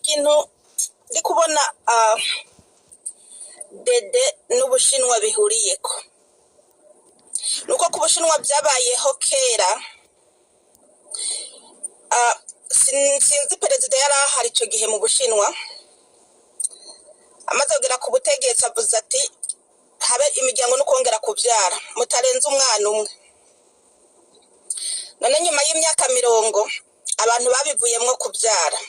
Ikintu ndi kubona, Dede n'Ubushinwa bihuriyeko, nuko ku Bushinwa byabayeho kera. Sinzi perezida yari ahari icyo gihe mu Bushinwa. Amaze kugera ku butegetsi, avuze ati: "Habe imiryango no kongera kubyara, mutarenze umwana umwe." None nyuma y'imyaka 40 abantu babivuyemwo kubyara.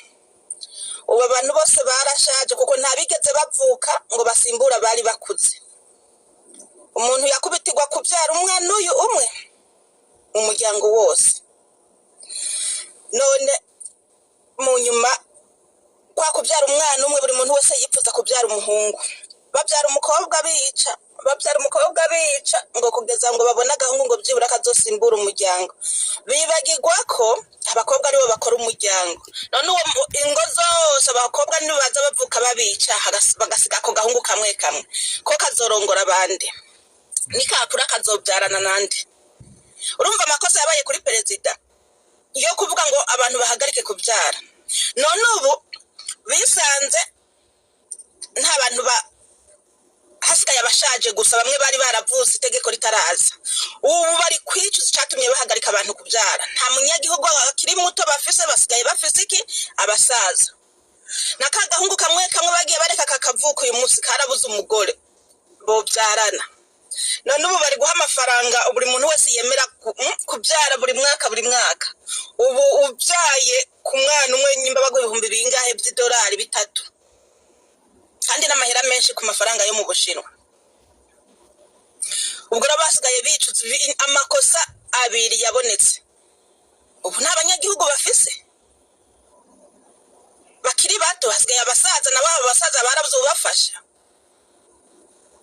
Ubu abantu bose barashaje, kuko ntabigeze bavuka ngo basimbure abari bakuze. Umuntu yakubitirwa kubyara umwana uyu umwe mu muryango wose. None mu nyuma, kwa kubyara umwana umwe, buri muntu wese yifuza kubyara umuhungu. Babyara umukobwa bica, babyara umukobwa bica, ngo kugeza ngo babone agahungu ngo byibura kazosimbura umuryango. Bibagirwa ko abakobwa aribo bakora umuryango. None uwo ingo zose abakobwa nibo baza bavuka, babica, bagasiga ako gahungu kamwe kamwe. Ko kazorongora abandi? Nikakura kazobyarana nande? Urumva amakosa yabaye kuri perezida yo kuvuga ngo abantu bahagarike kubyara. None ubu bisanze nta bantu ba hasigaye, abashaje gusa, bamwe bari baravutse itegeko ritaraza. Ubu bari kwicuza icyatumye bahagarika abantu kubyara. Nta munyagihugu akiri muto bafise, basigaye bafise iki? Abasaza. Na ka gahungu kamwe kamwe bagiye bareka kakavuka, uyu munsi karabuze umugore bobyarana. None ubu bari guha amafaranga buri muntu wese yemera kubyara buri mwaka, buri mwaka. Ubu ubyaye ku mwana umwe, nyimba baguha ibihumbi bingahe by'idolari? 3, kandi n'amahera menshi ku mafaranga yo mu Bushinwa. Ubwo rero basigaye bicuza amakosa abiri yabonetse. Ubu nta banyagihugu bafise bakiri bato, hasigaye abasaza. Nabo abo basaza barabuze ubafasha.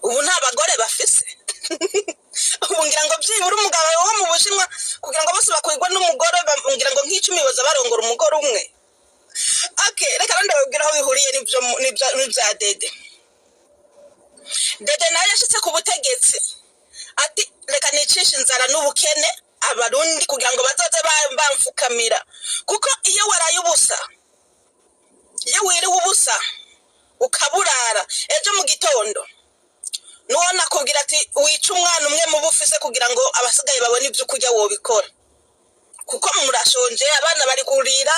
Ubu nta bagore bafise. Ubu ngira ngo byibura umugabo wo mu Bushinwa, kugira ngo bose bakwigwe n'umugore, ngira ngo nk'icumi boza barongora umugore umwe. Okay, reka rero ndababwira aho bihuriye n'ibya Dede. Dede nawe yashitse ku butegetsi ati: "Reka nicishe inzara n'ubukene Abarundi kugira ngo bazoze bamfukamira." Kuko iyo waraye ubusa, iyo wiriwe ubusa ukaburara, ejo mu gitondo nuwo nakubwira ati: "Wica umwana umwe mu bufise kugira ngo abasigaye babone ibyo kurya," wobikora, kuko murashonje, abana bari kurira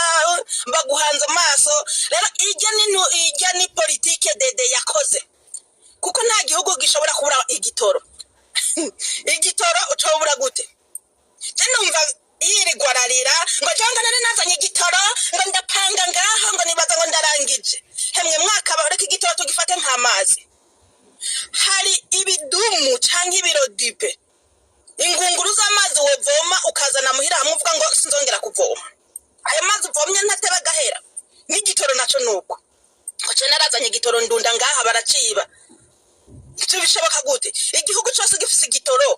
baguhanze amaso. Rero ijya ni politike Dede yakoze, kuko nta gihugu gishobora kubura igitoro. Igitoro ucobura gute? Je numva yirirwa ararira ngo jonga nari nazanye igitoro, ngo ndapanga ngaha, ngo nibaza ngo ndarangije. Hemwe mwaka, reka igitoro tugifate nk'amazi. Hari ibidumu canke ibirodipe, ingunguru z'amazi wovoma ukazana muhira, hamwe uvuga ngo sinzongera kuvoma. Ayo mazi uvomye ntateba agahera. N'igitoro naco nuko. Ngo je narazanye igitoro, ndunda ngaha, baraciba. Ivyo bishoboka gute? Igihugu cose gifise igitoro,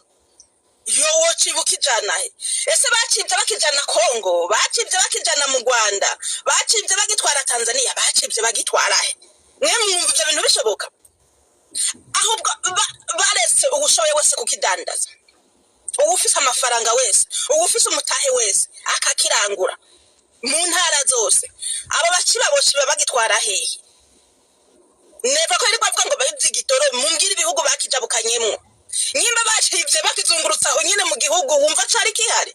yo wociba ukijana he? Ese bacibye bakijana Kongo? Bacibye bakijana mu Rwanda? Bacibye bagitwara Tanzania? Bacibye bagitwara he? Mwe mwumva ivyo bintu bishoboka? Ahubwo baretse uwushoboye wese kukidandaza, uwufise amafaranga wese, uwufise umutahe wese akakirangura mu ntara zose. Abo baciba bociba bagitwara hehe? Neva ko yirirwa avuga ngo bahivye igitoro, mumbwire ibihugu bakijabukanyemwo. Nyimba bacivye bakizungurutsa aho nyene mu gihugu, wumva cari kihari?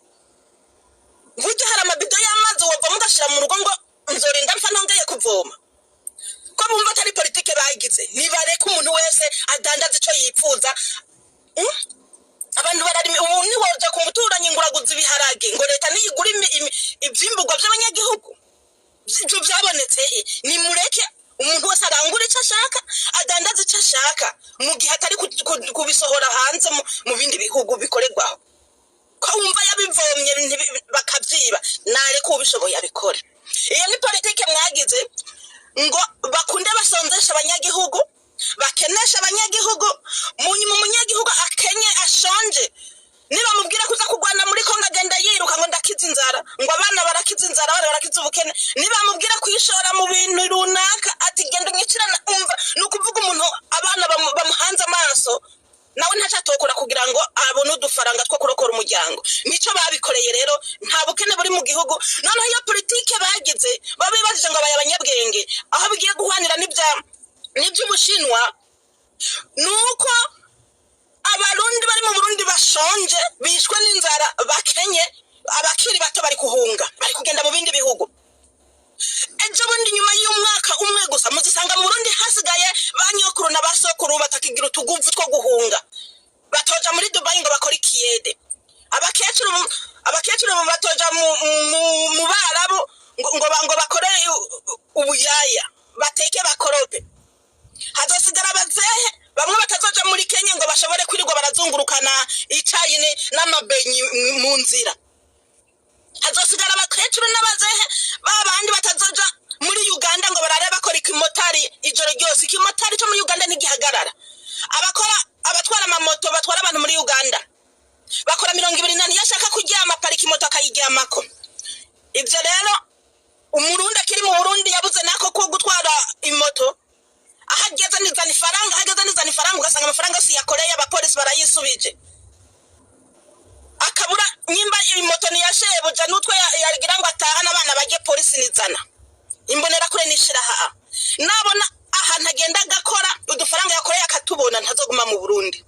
Burya hari amabido y'amazi wovoma ugashira mu rugo ngo nzorinda mpfa ntongeye kuvoma. Ko bumva atari politike bagize, nibareke umuntu wese adandaza ico yipfuza. Abantu bararima. Ubu ntiwoja ku muturanyi ngo uraguza ibiharage, ngo leta niyigura ivyimburwa vy'abanyagihugu. Ivyo vyabonetse he? Nimureke umuntu wese arangura ico ashaka, adandaza ico ashaka, mu gihe atari kubisohora hanze mu bindi bihugu bikorerwaho. Ko wumva yabivomye bakavyiba, nareke uwubishoboye abikore. Iyo ni politike mwagize ngo bakunde basonzesha abanyagihugu, bakenesha abanyagihugu. Munyuma umunyagihugu akenye, ashonje, nibamubwira kuza kurwana muri Kongo, agenda yiruka ngo ndakiza inzara, ngo abana barakiza inzara, abana barakiza ubukene. Nibamubwira kwishora mu bintu runaka, ati: "Genda unyicirana." Umva, ni ukuvuga umuntu abana bamuhanze amaso, nawe ntacyo atokora kugira ngo abone udufaranga two kurokora umuryango. Nico babikoreye. Rero nta bukene buri mu gihugu. Noneho iyo politike bagize, babibajije ngo abaye abanyabwenge aho. N'iby'Ubushinwa ni uko Abarundi bari mu Burundi bashonje, bishwe n'inzara, bakenye, abakiri bato bari kuhunga, bari kugenda mu bindi bihugu. Ejo bundi, nyuma y'umwaka umwe gusa, muzisanga mu Burundi hasigaye ba nyokuru na ba sokuru batakigira utuguvu two guhunga, batoja muri Dubayi ngo bakore ikiyede. Abakecuru batoja mu Barabu ngo bakore ubuyaya, bateke, bakorope. Hazosigara abazehe bamwe batazoja muri Kenya ngo bashobore kwirirwa barazungurukana icayi n'amabenyi mu nzira. Hazosigara abakecuru n'abazehe babandi batazoja muri Uganda ngo barare bakora ikimotari ijoro ryose. Ikimotari cyo muri Uganda ntigihagarara. Abakora, abatwara amamoto batwara abantu muri Uganda bakora 24. Iyo ashaka kuryama, aparika imoto akayiryamako. Ibyo rero, Umurundi akiri mu Burundi yabuze nako ko gutwara imoto, aho ageze nizana ifaranga, aho ageze nizana ifaranga, ugasanga amafaranga yose yakoreye abapolisi barayisubije, akabura nyimba imoto ni ya shebuja n'utwe yagira ngo atahane abana bajye, polisi nizana Imbonerakure nishiraha. Nabona ahantu agenda agakora, udufaranga yakoreye akatubona, ntazoguma mu Burundi.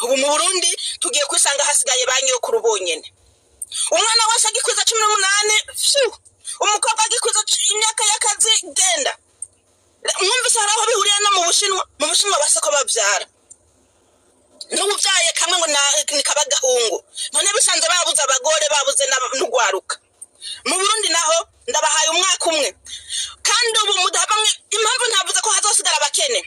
Ubu mu Burundi tugiye kwisanga hasigaye ba nyokuru bonyene. Umwana wese agikwiza 18, fyu! Umukobwa agikwiza imyaka y'akazi, genda. Mwumvise hari aho bihuriye no mu Bushinwa. Mu Bushinwa basa ko bavyara n'ubuvyaye kamwe ngo ni kaba gahungu. None bisanze babuze abagore, babuze n'ugwaruka. Mu Burundi naho ndabahaye umwaka umwe, kandi ubu mudahava impamvu ntavuze ko hazosigara abakene.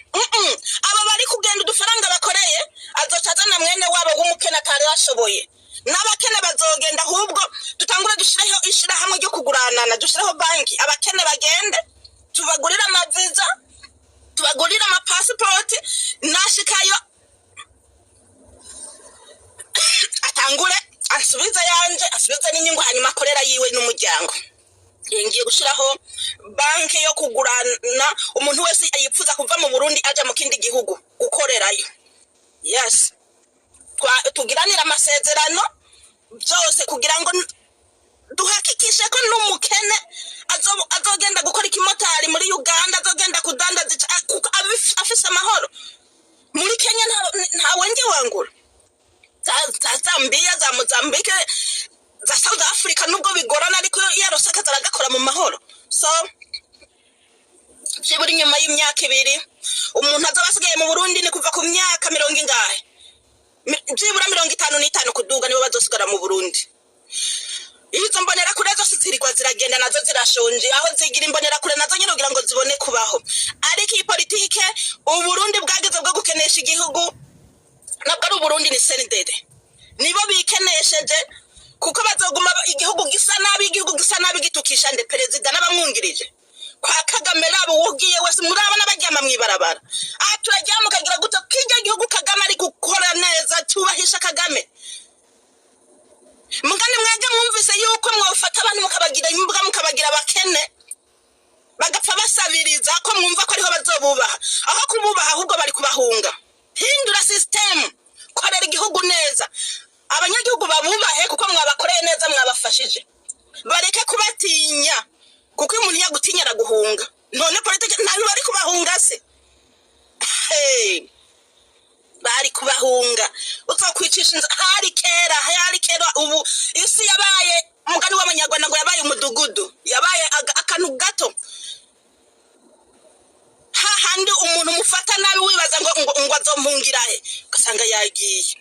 Abo bari kugenda, udufaranga bakoreye azoca azana mwene wabo w'umukene atari ashoboye, n'abakene bazogenda. Ahubwo dutangure dushireho ishirahamwe ryo kuguranana, dushireho banki, abakene bagende tubagurire amaviza, tubagurire amapasipoti, nashikayo atangure asubize yanje, asubize n'inyungu, hanyuma akorera yiwe n'umuryango. Ngiye gushiraho banki yo kugurana umuntu wese yifuza kuva mu Burundi aja mu kindi gihugu gukorerayo. Yes, tugiranire amasezerano byose kugira ngo duhakikishe ko n'umukene azogenda gukora ikimotari muri Uganda, azogenda kudandaza kuko afise amahoro. Muri Kenya ntawe nge wangura, za Zambia, za Mozambique, za South Africa, nubwo bigorana, ariko yarose akazi aragakora mu mahoro. So vyibura inyuma y'imyaka 2, umuntu azoba asigaye mu Burundi ni kuva ku myaka mirongo ingahe? Vyibura 55 kuduga, nibo bazosigara mu Burundi. Izo mbonerakure zose zirirwa ziragenda, nazo zirashonje, aho zigira imbonerakure nazo nyine kugira ngo zibone kubaho. Ariko iyi politike Uburundi bwageze bwo gukenesha igihugu, ntabwo ari Uburundi, ni CNDD, nibo bikenesheje, kuko bazoguma igihugu gisa nabi. Igihugu gisa nabi gitukisha nde? Perezida n'abamwungirije kwa Kagame. Rabo ugiye wese murabona baryama mw'ibarabara. Aha turaryama ukagira gute kirya gihugu Kagame ari gukora neza? Tubahisha Kagame mugani. Mwebwe mwumvise yuko mwofata abantu mukabagira imbwa, mukabagira abakene, bagapfa basabiriza, ko mwumva ko ariho bazobubaha? Aho kububaha, ahubwo bari kubahunga. Hindura sisitemu, korera igihugu neza, abanyagihugu babubahe kuko mwabakoreye neza, mwabafashije, bareke kubatinya, kuko iyo umuntu yagutinya araguhunga. None politiki ntabi bari kubahunga se? Hey, bari kubahunga. Uzokwicisha inzara hari kera, hari kera. Ubu isi yabaye umugani w'Abanyarwanda ngo yabaye umudugudu, yabaye akantu gato, hahandi umuntu mufata nabi wibaza ngo azompungira he, ugasanga yagiye.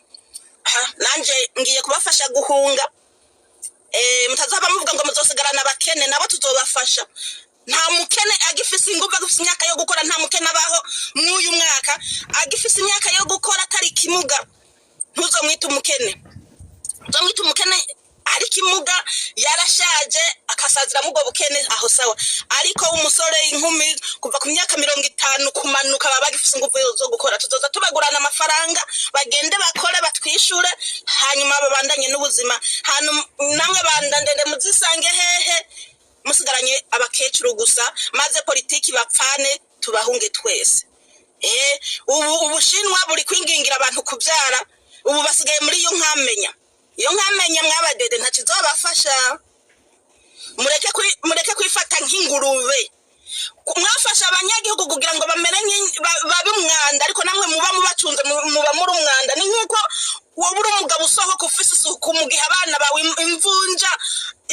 Aha, nanje ngiye kubafasha guhunga. Mutazaba muvuga ngo muzosigarana abakene, nabo tuzobafasha. Nta mukene agifise inguvu, agifise imyaka yo gukora. Nta mukene abaho mw'uyu mwaka agifise imyaka yo gukora atari ikimuga. Ntuzomwite umukene, uzomwite umukene ari ikimuga, yarashaje, akasazira mu ubwo bukene, aho sawa. Ariko umusore, inkumi, kuva ku myaka 50 kumanuka, baba bagifise inguvu zo gukora. Tuzoza tubagurana amafaranga, bagende bakore, batwishure, hanyuma babandanye n'ubuzima. Hanyuma namwe bandandende muzisange hehe musigaranye abakecuru gusa, maze politiki bapfane, tubahunge twese. Ubu Ubushinwa buri kwingingira abantu kubyara. Ubu basigaye muri iyo nkamenya, iyo nkamenya mwabadede ntacizobafasha. Mureke kwifata nk'ingurube. Mwafasha abanyagihugu kugira ngo bamere. babe umwanda, ariko namwe muba mubacunze, muba muri umwanda. Ni nk'uko wowe uri umugabo usohoka ufise isuku, mu gihe abana bawe imvunja,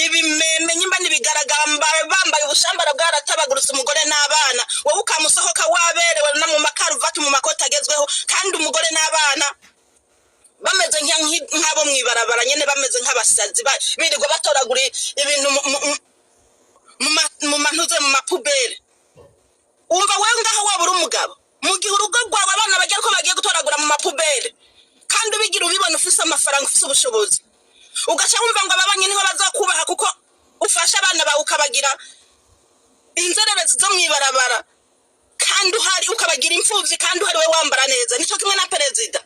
ibimeme, nyimba n'ibigaragamba, bambaye ubushambara bwaratabaguritse, umugore n'abana. Wowe ukamusohoka waberewe no mu makaruvati, mu makoti agezweho, kandi umugore n'abana bameze nk'abo mw'ibarabara nyene, bameze nk'abasazi, birirwa batoragura ibintu mu mantuze, mu ma poubelles. Wumva wewe ngaho waba uri umugabo, mu gihe urugo rwawe abana bagera ko bagiye gutoragura mu ma poubelles, kandi ubigira ubibona, ufise amafaranga, ufise ubushobozi, ugaca wumva ngo ababanyi niho bazakubaha kuko ufasha abana bawe, ukabagira inzererezi zo mw'ibarabara kandi uhari, ukabagira imfuvyi kandi uhari, we wambara neza. Nico kimwe na perezida.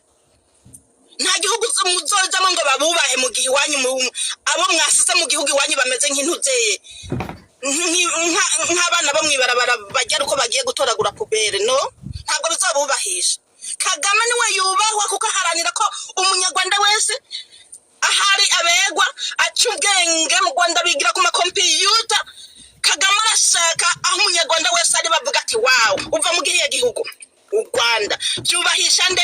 Nta gihugu muzojamwo ngo babubahe mu gihe iwanyu abo mwasize mu gihugu iwanyu bameze nk'intuzeye, nk'abana bo mw'ibarabara bagera uko bagiye gutoragura poubelle. No, ntabwo bizobubahisha. Kagame niwe yubahwa kuko aharanira ko umunyarwanda wese ahari abegwa, aca ubwenge. Mu Rwanda bigira ku makompiyuta. Kagame arashaka aho umunyarwanda wese ari bavuga ati: "Wawu, uva mu gihiye gihugu?" U Rwanda byubahisha nde?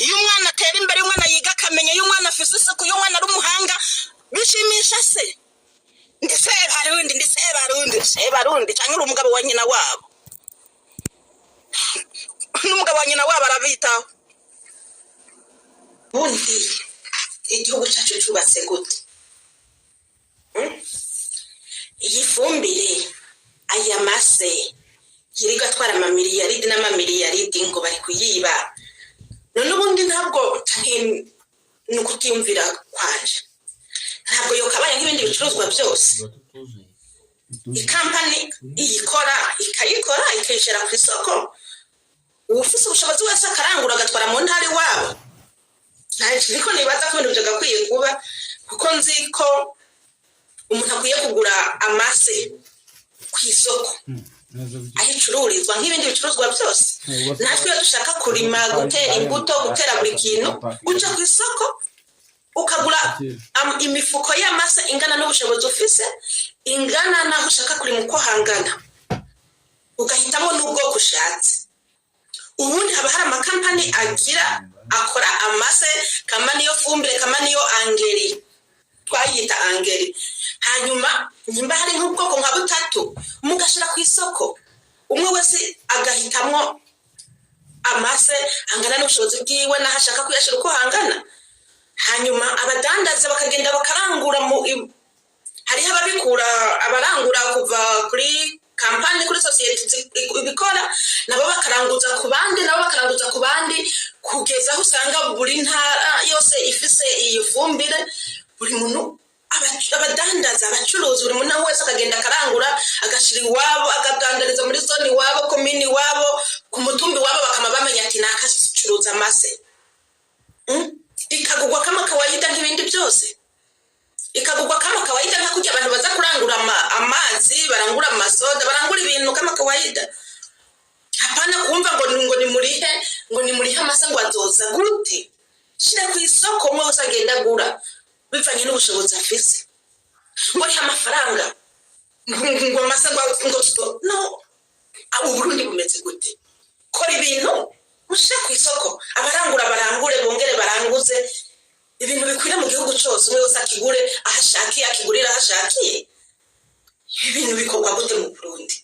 Iyo umwana atera imbere, iyo umwana yiga akamenya, iyo umwana afise isuku, iyo umwana ari umuhanga, bishimisha se. Ndi Sebarundi, ndi Sebarundi, Sebarundi, cyangwa uri umugabo wa nyina wabo? N'umugabo wa nyina wabo arabitaho. Ubundi igihugu cyacu cyubatse gute? Iyi fumbire, aya mase yirirwa atwara amamiliyaridi n'amamiliyaridi ngo bari kuyiba, none ubundi ntabwo, canke ni ukutiyumvira kwanje, ntabwo yokabaye nk'ibindi bicuruzwa byose, ikampani iyikora ikayikora, ikayishyira ku isoko, uwufise ubushobozi wese akarangura, agatwara mu ntara iwabo? Niko nibaza ko ibintu byagakwiye kuba, kuko nzi ko umuntu akwiye kugura amase ku isoko aho icururizwa nk'ibindi bicuruzwa byose. Natwe iyo dushaka kurima, gutera imbuto, gutera buri kintu, uca ku isoko ukagura imifuko y'amase ingana n'ubushobozi ufise, ingana n'aho ushaka kurima uko hangana, ugahitamo n'ubwoko ushatse. Ubundi haba hari amakampani agira akora amase, kama niyo fumbire, kama niyo engrais, twayita engrais. Hanyuma nimba hari nk'ubwoko nka butatu, mugashyira ku isoko, umwe wese agahitamwo amase angana n'ubushobozi bwiwe n'aho ashaka kuyashyira uko hangana. Hanyuma abadandaza bakagenda bakarangura mu hariho ababikura, abarangura kuva kuri kampani, kuri sosiyete ibikora, nabo bakaranguza ku bandi, nabo bakaranguza ku bandi, kugeza aho usanga buri ntara yose ifise iyo fumbire. Buri muntu, abadandaza, abacuruzi, buri muntu wese akagenda akarangura, agashira iwabo, akadandariza muri zone iwabo, komini iwabo, ku mutumba iwabo, bakama bamenya ati nakacuruza amase. Ikagugwa kama kawaida nk'ibindi byose, ikagugwa kama kawaida nka kurya abantu baza kurangura amazi, barangura amasoda, barangura ibintu kama kawaida. Hapana kumva ngo nimurihe, ngo nimurihe amasa, ngo azoza gute? Shira ku isoko, umwe wese agenda agura bivanye n'ubushobozi afise. Ngo riha amafaranga, ngo amasa, ngo no abo. Burundi bumeze gute? Kora ibintu ushire ku isoko, abarangura barangure, bongere baranguze, ibintu bikwira mu gihugu cyose, umwe wese akigure aho ashakiye, akigurira aho ashakiye. Ibi bintu bikorwa gute mu Burundi?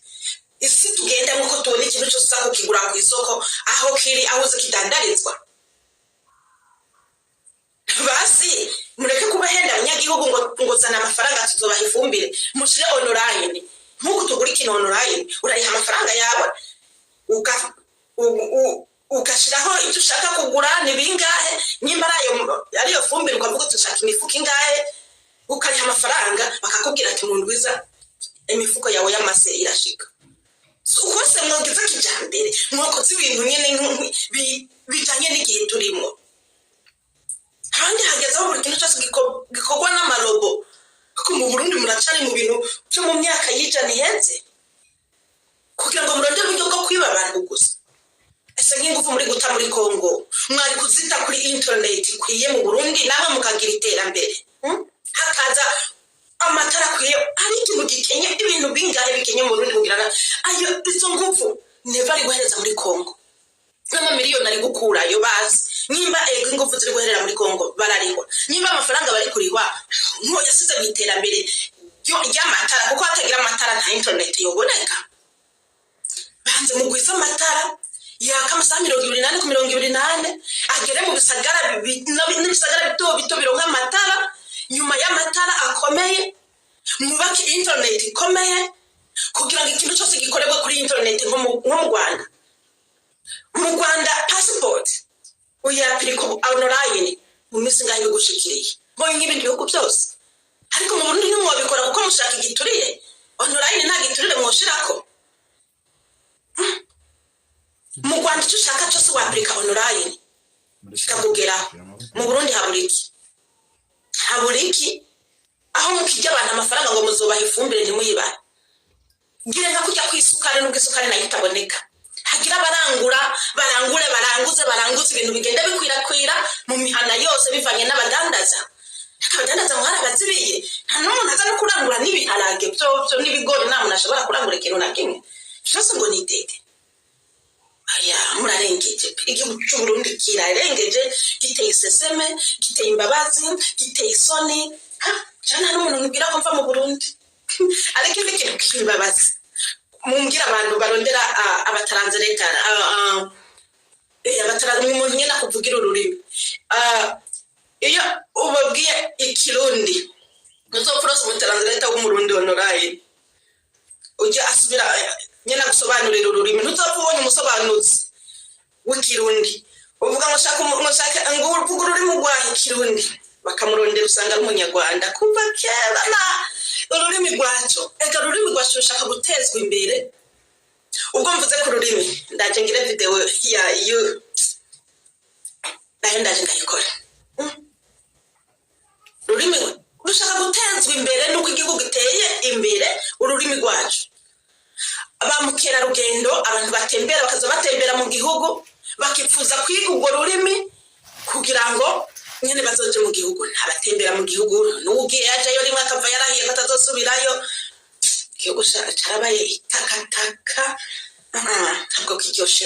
Isi tugenda nk'uko tubona ikintu cyose uza kukigura ku isoko aho kiri, aho uzi kidandarizwa. Basi mureke kubahenda abanyagihugu ngo zana amafaranga tuzobaha ifumbire. Mushire online nk'uko tugura ikintu online. Urariha amafaranga yawe, ugashiraho ibyo ushaka kugura ni bingahe, nimba ari ayo ariyo fumbire, ukavuga uti ushaka imifuko ingahe, ukariha amafaranga, bakakubwira ati mu ndwiza imifuko yawe y'amase irashika. Ukose mwogize kijambere, mwakoze ibintu nyene bijanye n'igihe turimo. Ahandi hageze aho buri kintu cyose gikorwa n'amarobo, kuko mu Burundi muracari mu bintu byo mu myaka y'ijana iheze, kugira ngo murondere uburyo bwo kwiba abantu gusa. Ese nk'ingufu muri guta muri Kongo, mwari kuzita kuri internet ikwiye mu Burundi, namwe mukagira iterambere, Hakaza amatara akwiye. Hari ikintu gikenye, ibintu bingahe bikenye mu Burundi kugira ngo ayo izo ngufu Neva ari guhereza muri Kongo n'amamiliyoni ari gukurayo. Bazi nimba ego ingufu ziri guherera muri Kongo bararihwa, nimba amafaranga bari kurihwa nko yasize mu iterambere ry'amatara, kuko hatagira amatara nta internet yoboneka. Banze mugwize amatara yaka amasaha 24 ku 24, agere mu bisagara n'ibisagara bito bito bironka amatara. Nyuma y'amatara akomeye, mwubake internet ikomeye kugira ngo ikintu cyose gikorerwe kuri internet, nko mu Rwanda. Mu Rwanda passport uyapirika online, mu minsi ngaho ibigushikiriye, ngo nk'ibindi bihugu byose. Ariko mu Burundi ntimwobikora kuko mushaka igiturire. Online nta giturire mwoshirako. Mu Rwanda icyo ushaka cyose wapurika online kikakugeraho. Mu Burundi habura iki? Habura iki? Aho mukijya abantu amafaranga ngo muzubaha ifumbire, ntimuyibahe. Ngire nka kujya ku isukari, nubwo isukari nayo itaboneka, hagira abarangura, barangure, baranguze, baranguze, ibintu bigenda bikwirakwira mu mihana yose bivanye n'abadandaza. Ariko abadandaza mwarabazibiye, nta n'umuntu aza no kurangura n'ibiharage byovyo n'ibigori, nta muntu ashobora kurangura ikintu na kimwe, byose ngo ni itete. Aya murarengeje pe. Igihugu c'Uburundi kirarengeje, giteye iseseme, giteye imbabazi, giteye isoni. Ha, jewe nta n'umuntu nkibwira ko mva mu Burundi. Ariko ikindi kintu kimbabazi, mumbwira abantu barondera abatranslator, umuntu nyene akuvugira ururimi. Iyo ubabwiye Ikirundi, ntuzopfa urose umutranslator w'Umurundi online ujya asubira nyene agusobanurira ururimi. Ntuzopfa ubonye umusobanuzi w'Ikirundi uvuga ngo shaka ngo shaka ngo uvuge ururimi rwahe Ikirundi, bakamurondera usanga ari Umunyarwanda kuva kera. Na ururimi rwacu, ega ururimi rwacu rushaka gutezwa imbere. Ubwo mvuze ku rurimi, ndaje ngire video ya yu nayo, ndaje ndayikora. Ururimi rushaka gutezwa imbere nuko igihugu giteye imbere. Ururimi rwacu, ba mukerarugendo, abantu batembera, bakaza batembera mu gihugu, bakipfuza kwiga urwo rurimi kugira ngo nyene bazoje mu gihugu. Ntabatembera mu gihugu, n'uwugiye yajayo rimwe akava yarahiye ko atazosubirayo. Igihugu carabaye itakataka. Ntabwo kiryoshe.